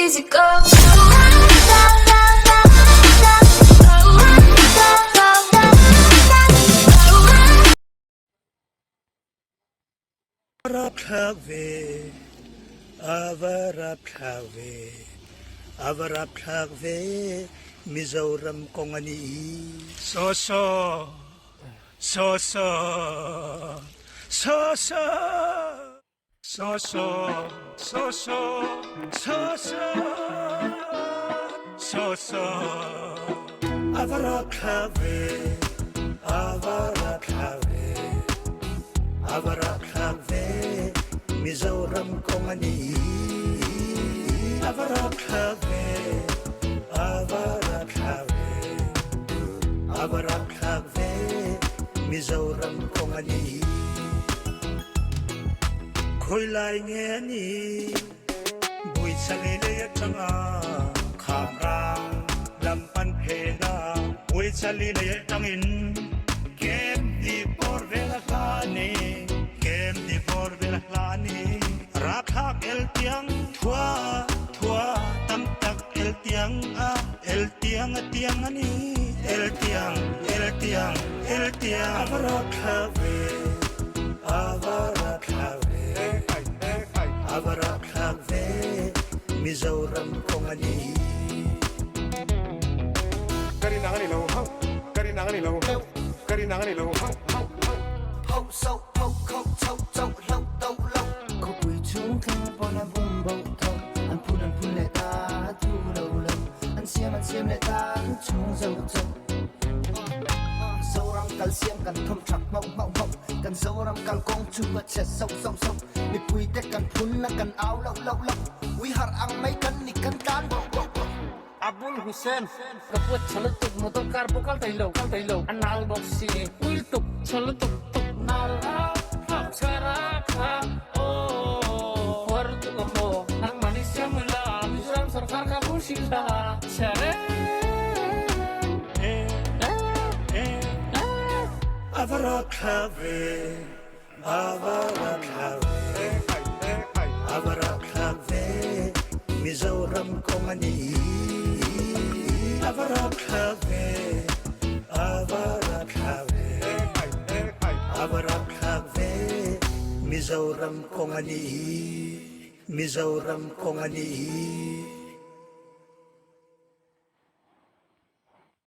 easy go. Rapthlak ve, a va rapthlak ve, a va rapthlak ve, Mizoram kong a nih hi. Saw saw, saw saw, saw saw. Saw saw, saw saw, saw saw, saw saw. A va rapthlak ve, a va rapthlak ve, a va rapthlak ve, Mizoram kawng a ni hi. A va rapthlak ve, a va rapthlak ve, a va rapthlak ve, Mizoram kawng a ni hi. Khawi lai nge a nih? Buichali lei atanga Khamrang lam pan phena Buichali lei atangin Kem ni bawr vel a hla ni Kem ni bawr vel a hla ni Rapthlak el tiang thua thua tam tak el tiang a el tiang a tiang a ni El tiang el tiang el tiang A va rapthlak ve a va rapthlak ve A va rapthlak ve Mizoram kawng a ni. Ka rin ang a ni lo hauh Ka rin ang a ni lo hauh Ka rin ang a ni lo hauh hauh hauh. Ho so ho kho cho cho lo do lo. Khawpui chhung thleng pawn a bum bo tho An phun an phun leh ta thu lo lo An siam an siam leh ta an chhung zo zo Zoram kal siam kan thawm thak hmauh hmauh hmauh Kan Zoram kal kawng chu a chhe so so so Mipui te kan phun a kan au loh loh loh Ui harh ang mai kan ni kan tlan boh boh boh. Abul Hussain. Ka puat tha lutuk motor car pawh kal thei lo kal thei lo a nal bawk si pui lutuk tha lutuk tuk nal a phak chhar a kha aw huar lutuk a maw nangmah ni siam ula Mizoram sorkar kha hur sil ta chhar e A va rawt thla ve A va rawt thla ve A va rawt thla ve Mizoram kawng a ni A va rawt thla ve A va rawt thla ve A va rawt thla ve Mizoram kawng a ni Mizoram kawng a ni.